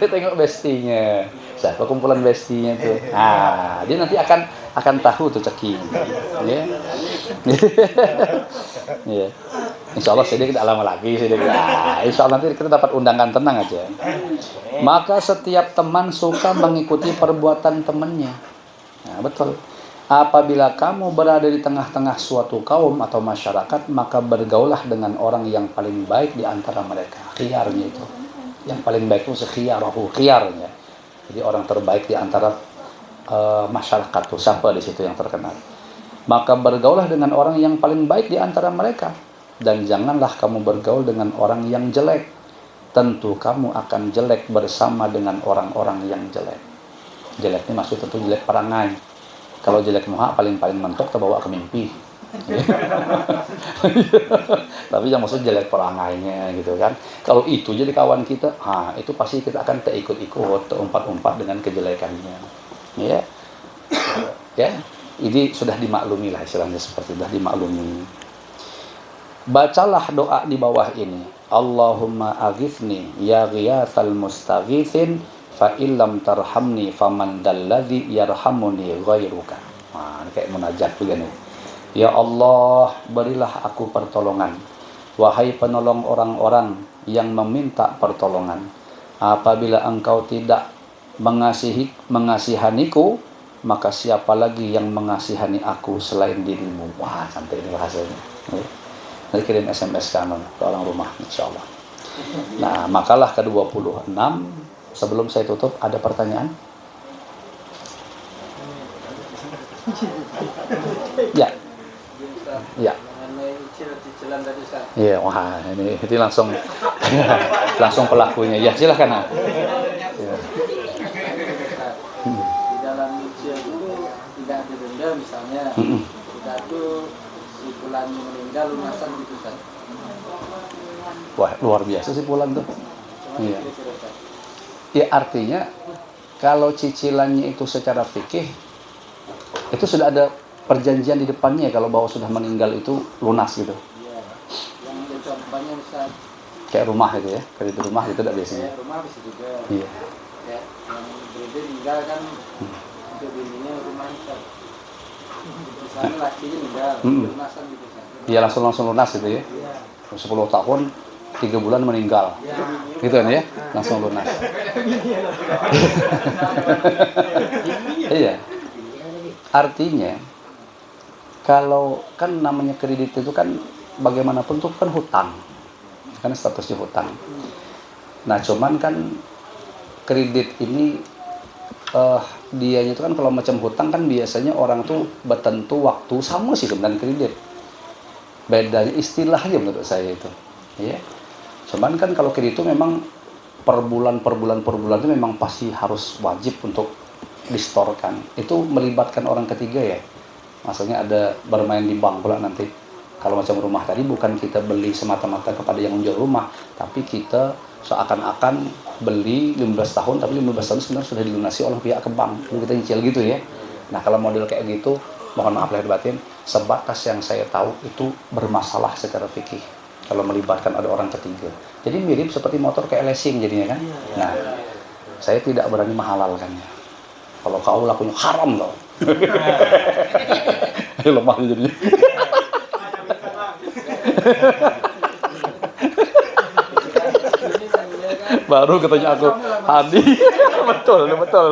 Tengok bestinya. Siapa kumpulan bestinya tuh? Nah, dia nanti akan akan tahu tuh ceki. Ya. Ya. Insya Allah sedikit tidak lama lagi sedikit. Nah, insya Allah nanti kita dapat undangan, tenang aja. Maka setiap teman suka mengikuti perbuatan temannya. Nah, betul. Apabila kamu berada di tengah-tengah suatu kaum atau masyarakat, maka bergaullah dengan orang yang paling baik di antara mereka. Khiyarnya itu. Yang paling baik itu khiyarahu, khiyarnya. Jadi orang terbaik di antara eh, masyarakat tuh siapa di situ yang terkenal. Maka bergaullah dengan orang yang paling baik di antara mereka. dan janganlah kamu bergaul dengan orang yang jelek. Tentu kamu akan jelek bersama dengan orang-orang yang jelek. Jelek ini maksud tentu jelek perangai. Kalau jelek muha paling-paling mentok terbawa ke mimpi. Tapi yang maksud jelek perangainya gitu kan. Kalau itu jadi kawan kita, ha, itu pasti kita akan terikut-ikut, terumpat-umpat dengan kejelekannya. Ya. Ya. Ini sudah dimaklumi lah istilahnya seperti sudah dimaklumi. Bacalah doa di bawah ini. Allahumma aghithni ya ghiyathal mustaghithin fa illam tarhamni faman dalladzi yarhamuni ghairuka. Nah, ini kayak munajat juga nih. Ya Allah, berilah aku pertolongan. Wahai penolong orang-orang yang meminta pertolongan. Apabila engkau tidak mengasihi mengasihaniku, maka siapa lagi yang mengasihani aku selain dirimu? Wah, cantik ini bahasanya. Ya. Nanti kirim S M S ke, anu, ke orang rumah, insya Allah. Nah, makalah ke dua puluh enam, sebelum saya tutup, ada pertanyaan? Ya. Ya. Mengenai cicil-cicilan tadi, Ustaz. Iya, wah, ini, ini langsung langsung pelakunya. Ya, silakan. Nah. Ya. Di dalam cicil itu tidak ada denda misalnya. Mm-mm. Kita tuh si fulan meninggal lunasan gitu, Ustaz. Wah, luar biasa si fulan tuh. Iya. Ya, artinya kalau cicilannya itu secara fikih itu sudah ada perjanjian di depannya ya, kalau bahwa sudah meninggal itu lunas gitu. Iya. Yang ada contohnya, Ustaz. Kayak rumah gitu ya, kredit rumah gitu, tidak biasanya. Kayak rumah bisa juga. Iya. Kayak yang beda meninggal kan, hmm, untuk bininya rumah, Ustaz. Misalnya lakinya meninggal, hmm, lunasan gitu, Ustaz. Iya, langsung, langsung lunas gitu ya. Iya. Sepuluh tahun, tiga bulan meninggal. Gitu kan ya, langsung lunas. Iya. Artinya, kalau kan namanya kredit itu kan bagaimanapun tuh kan hutang. Kan statusnya hutang. Nah, cuman kan kredit ini, eh, dianya itu kan kalau macam hutang kan biasanya orang tuh bertentu waktu sama sih sebenarnya kredit. Bedanya istilah aja menurut saya itu. Ya. Cuman kan kalau kredit itu memang per bulan, per bulan, per bulan itu memang pasti harus wajib untuk distorkan. Itu melibatkan orang ketiga ya. Maksudnya ada bermain di bank pula nanti. Kalau macam rumah tadi bukan kita beli semata-mata kepada yang menjual rumah, tapi kita seakan-akan beli lima belas tahun, tapi lima belas tahun sebenarnya sudah dilunasi oleh pihak ke bank. Lalu kita nyicil gitu ya. Nah, kalau model kayak gitu, mohon maaf lahir batin, sebatas yang saya tahu itu bermasalah secara fikih kalau melibatkan ada orang ketiga. Jadi mirip seperti motor kayak leasing jadinya kan. Iya, iya. Nah, saya tidak berani menghalalkannya. Kalau kau lakunya haram kau. Lemah jadinya. Baru katanya aku Hadi. Betul, betul.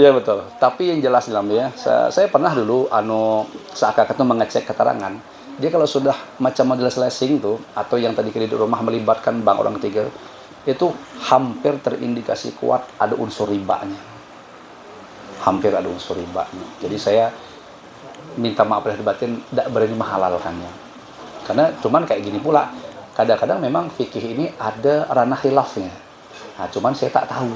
Iya, betul. Tapi yang jelas dalam ya, sa- saya pernah dulu anu seakan-akan tuh mengecek keterangan. Dia kalau sudah macam model leasing tuh atau yang tadi kredit rumah melibatkan bank orang ketiga, itu hampir terindikasi kuat ada unsur ribanya. Hampir ada unsur ribanya. Jadi saya minta maaf lahir batin, tidak berani menghalalkannya. Karena cuman kayak gini pula, kadang-kadang memang fikih ini ada ranah khilafnya. Nah, cuman saya tak tahu.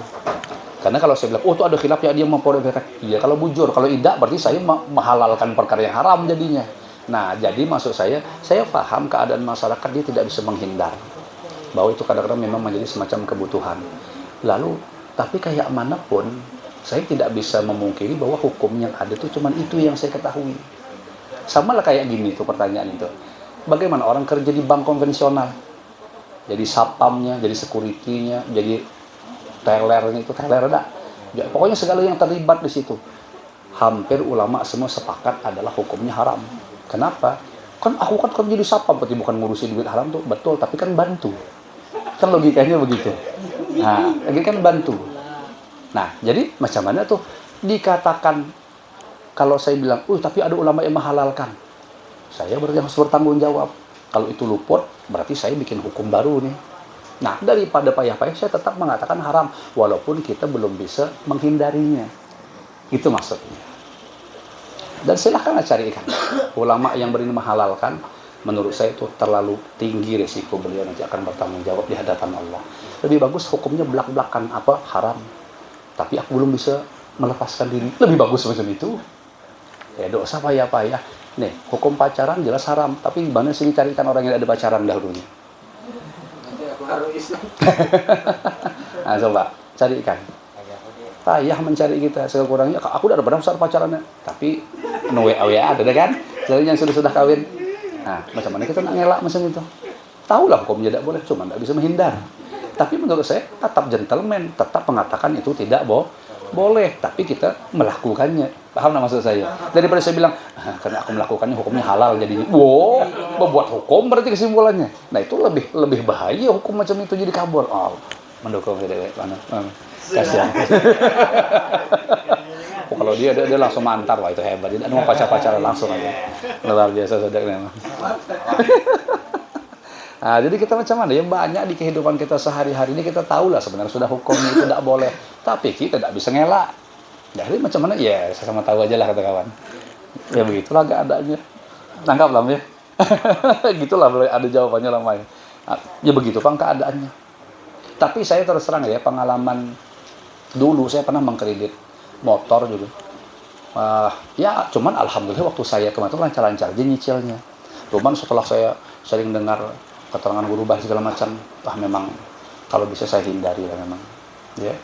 Karena kalau saya bilang, oh itu ada khilafnya, dia memperbolehkan. Iya, kalau bujur, kalau tidak berarti saya me- menghalalkan perkara yang haram jadinya. Nah, jadi maksud saya, saya paham keadaan masyarakat dia tidak bisa menghindar bahwa itu kadang-kadang memang menjadi semacam kebutuhan. Lalu, tapi kayak mana pun, saya tidak bisa memungkiri bahwa hukum yang ada itu cuman itu yang saya ketahui. Sama lah kayak gini tuh pertanyaan itu. Bagaimana orang kerja di bank konvensional? Jadi satpamnya, jadi security-nya, jadi tellernya itu, teller ada. Ya, pokoknya segala yang terlibat di situ. Hampir ulama semua sepakat adalah hukumnya haram. Kenapa? Kan aku kan kerja di satpam, berarti bukan ngurusi duit haram tuh, betul, tapi kan bantu. Kan logikanya begitu. Nah, lagi kan bantu. Nah, jadi macam mana tuh dikatakan kalau saya bilang, uh tapi ada ulama yang menghalalkan, saya berarti harus bertanggung jawab. Kalau itu luput, berarti saya bikin hukum baru nih. Nah, daripada payah-payah, saya tetap mengatakan haram, walaupun kita belum bisa menghindarinya. Itu maksudnya. Dan silahkan carikan ulama yang berani menghalalkan. Menurut saya itu terlalu tinggi risiko beliau nanti akan bertanggung jawab di hadapan Allah. Lebih bagus hukumnya belak-belakan, apa, haram. Tapi aku belum bisa melepaskan diri. Lebih bagus macam itu. Ya, dosa payah-payah. Nih, hukum pacaran jelas haram. Tapi gimana sih dicarikan orang yang ada pacaran dahulunya? Nanti aku harus Nah, coba carikan. Payah mencari kita. Sekurangnya aku udah pernah besar pacarannya. Tapi no W A W A ada kan? Jadi yang sudah-sudah kawin. Nah, macam mana kita nak ngelak macam itu? Tahulah hukumnya tidak boleh, cuma tidak bisa menghindar. Tapi menurut saya tetap gentleman, tetap mengatakan itu tidak bo boleh. Tapi kita melakukannya. Paham nggak maksud saya? Daripada saya bilang, ah, karena aku melakukannya hukumnya halal jadinya. Wow, membuat hukum berarti kesimpulannya. Nah, itu lebih lebih bahaya hukum macam itu jadi kabur. Oh, mendukung saya dewek mana. Hmm. Kasihan. Oh, kalau dia, dia dia langsung mantar, wah itu hebat. Dia mau pacar-pacaran langsung aja. Luar biasa sedek memang. Nah, jadi kita macam mana ya, banyak di kehidupan kita sehari-hari ini kita tahu lah sebenarnya sudah hukumnya itu tidak boleh, tapi kita tidak bisa ngelak. Jadi macam mana ya, sama tahu aja lah kata kawan. Ya begitulah keadaannya. Nangkap lah ya. Gitulah, ada jawabannya lah Mai. Nah, ya begitu pang keadaannya. Tapi saya terus terang ya, pengalaman dulu saya pernah mengkredit motor dulu. Uh, ya cuman alhamdulillah waktu saya kemarin lancar-lancar aja nyicilnya. Cuman setelah saya sering dengar keterangan guru bahasa segala macam, ah memang kalau bisa saya hindari lah memang, ya,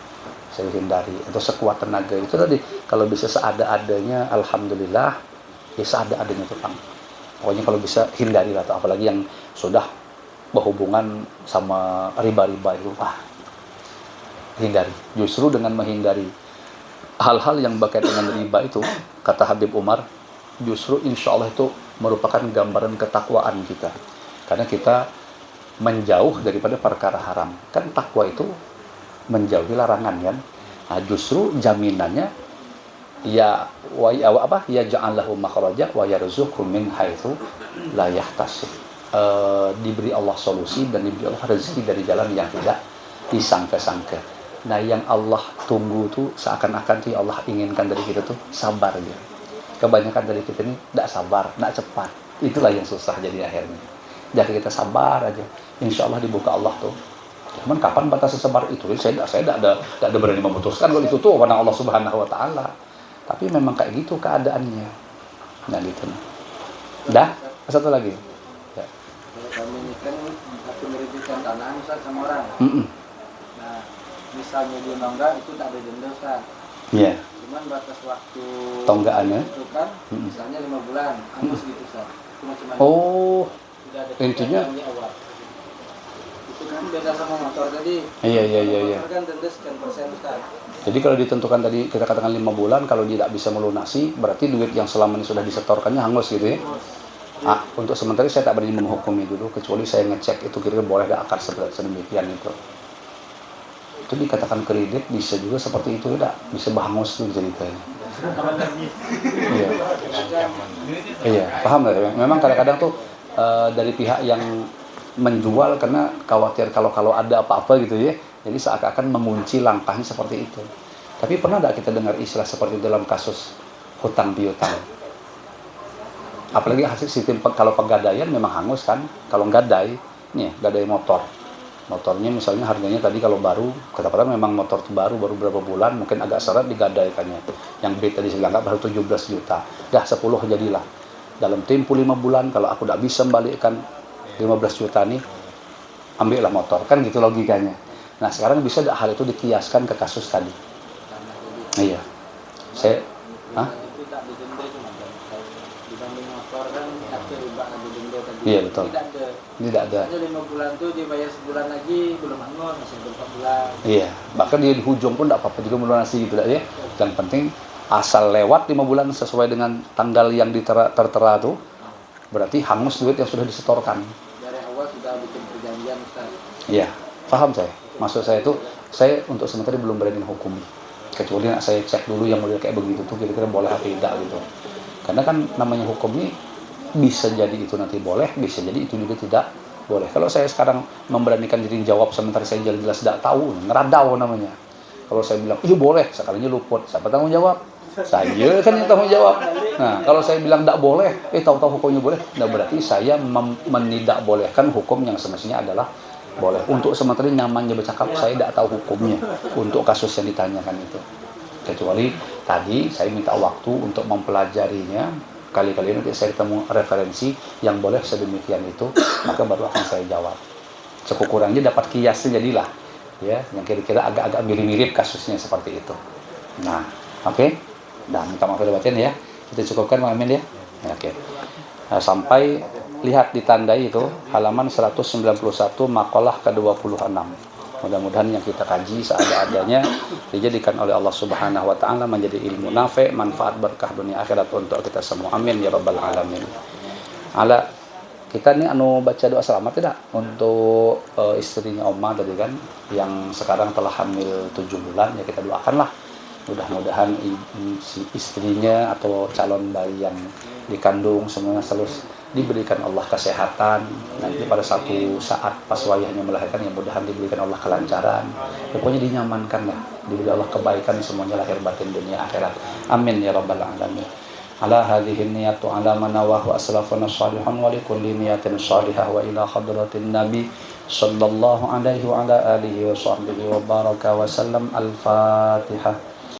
saya hindari atau sekuat tenaga itu tadi, kalau bisa seada-adanya, alhamdulillah, ya seada-adanya itu pang. Pokoknya kalau bisa hindari lah, atau apalagi yang sudah berhubungan sama riba-riba itu, wah, hindari. Justru dengan menghindari hal-hal yang berkaitan dengan riba itu, kata Habib Umar, justru insya Allah itu merupakan gambaran ketakwaan kita. Karena kita menjauh daripada perkara haram. Kan takwa itu menjauhi larangan kan. Nah, justru jaminannya ya wa ya apa ya ja'allahu makhraja wa yarzuqhu min haitsu la yahtasib. Eh, diberi Allah solusi dan diberi Allah rezeki dari jalan yang tidak disangka-sangka. Nah, yang Allah tunggu tuh seakan-akan tuh ya Allah inginkan dari kita tuh sabar ya. Kebanyakan dari kita ini tidak sabar, tidak cepat. Itulah yang susah jadi akhirnya. Jadi kita sabar aja. Insya Allah dibuka Allah tuh. Cuman kapan batasnya sabar itu? Saya tidak saya tidak ada tidak ada berani memutuskan kalau itu tuh karena Allah Subhanahu wa taala. Tapi memang kayak gitu keadaannya. Nah, gitu. Dah, satu lagi. Ya. Kalau kami ini kan aku merujuk contohnya misal sama orang. Mm-mm. Nah, misalnya dia nongga itu tak ada denda Ustaz. Iya. Cuman batas waktu Tonggaannya? Itu kan misalnya lima bulan, angus gitu Ustaz. Itu macam mana? Oh, Tidak ada intinya di awal. Itu kan beda sama motor tadi. Iya, iya, iya, iya. Motor kan denda sekian persen Ustaz. Jadi kalau ditentukan tadi kita katakan lima bulan, kalau dia tidak bisa melunasi, berarti duit yang selama ini sudah disetorkannya hangus gitu ya. Ah, untuk sementara saya tak berani menghukumi dulu, kecuali saya ngecek itu kira-kira boleh ada akar seperti sedemikian itu. Itu dikatakan kredit bisa juga seperti itu tidak bisa bahangus tuh ceritanya. Iya. Iya, paham lah ya. Memang kadang-kadang tuh eh, dari pihak yang menjual karena khawatir kalau kalau ada apa-apa gitu ya. Jadi seakan-akan mengunci langkahnya seperti itu. Tapi pernah tidak kita dengar istilah seperti itu dalam kasus hutang piutang? Apalagi hasil sistem pe- kalau pegadaian memang hangus kan. Kalau gadai, nih gadai motor. Motornya misalnya harganya tadi kalau baru, katakanlah memang motor tuh baru, baru berapa bulan, mungkin agak seret digadaikannya. Yang B tadi saya bilang baru tujuh belas juta. Dah sepuluh jadilah. Dalam tempo lima bulan, kalau aku tidak bisa membalikkan lima belas juta nih, ambillah motor. Kan gitu logikanya. Nah, sekarang bisa tidak hal itu dikiaskan ke kasus tadi? Iya. Saya, hah? Itu tak ada denda cuma kan. Dibanding motor kan ada riba ada denda tadi. Iya, betul. Tidak ada. Tidak ada. Hanya lima bulan tuh dibayar sebulan lagi belum hangus masih ada empat bulan. Iya, bahkan dia di hujung pun tidak apa-apa juga melunasi gitu lah ya. Yang penting asal lewat lima bulan sesuai dengan tanggal yang ditera, tertera tuh, berarti hangus duit yang sudah disetorkan. Dari awal sudah bikin perjanjian Ustaz. Iya, paham saya. Maksud saya itu, saya untuk sementara belum berani menghukumi. Kecuali nak saya cek dulu yang model kayak begitu tuh kira-kira boleh apa tidak gitu. Karena kan namanya hukum ini bisa jadi itu nanti boleh, bisa jadi itu juga tidak boleh. Kalau saya sekarang memberanikan diri jawab sementara saya jelas-jelas tidak tahu, ngeradau namanya. Kalau saya bilang, iya boleh, sekalinya luput, siapa tanggung jawab? Saya kan yang tanggung jawab. Nah, kalau saya bilang tidak boleh, eh, tahu-tahu hukumnya boleh, nah, berarti saya mem- menidakbolehkan hukum yang semestinya adalah boleh. Untuk sementara ini nyamannya bercakap, saya tidak tahu hukumnya untuk kasus yang ditanyakan itu. Kecuali tadi saya minta waktu untuk mempelajarinya, kali-kali nanti saya ketemu referensi yang boleh sedemikian itu, maka baru akan saya jawab. Sekurang-kurangnya dapat kiasnya jadilah, ya, yang kira-kira agak-agak mirip-mirip kasusnya seperti itu. Nah, oke. Nah, minta maaf lahir batin ya. Kita cukupkan, Mang Amin, ya. Ya, oke. Nah, sampai, lihat, ditandai itu halaman seratus sembilan puluh satu, makalah ke dua puluh enam. Mudah-mudahan yang kita kaji seada-adanya dijadikan oleh Allah Subhanahu wa Ta'ala menjadi ilmu nafe, manfaat, berkah dunia akhirat untuk kita semua. Amin ya Rabbal 'Alamin. Ala, kita ni anu baca doa selamat tidak untuk, eh, istrinya Oma tadi kan, yang sekarang telah hamil tujuh bulan, ya, kita doakanlah. Mudah-mudahan i- si istrinya atau calon bayi yang dikandung semuanya selalu diberikan Allah kesehatan. Nanti pada satu saat pas wayahnya melahirkan, ya, mudahan diberikan Allah kelancaran. Pokoknya dinyamankan lah, diberi Allah kebaikan semuanya lahir batin dunia akhirat. Amin ya Rabbal 'Alamin. Ala hadhihi niyatu ala ma nawahu aslafuna salihun wa likulli niyatin salihah wa ila hadratin nabi sallallahu alaihi wa ala alihi wa sahbihi wa baraka wa sallam. Al-Fatihah.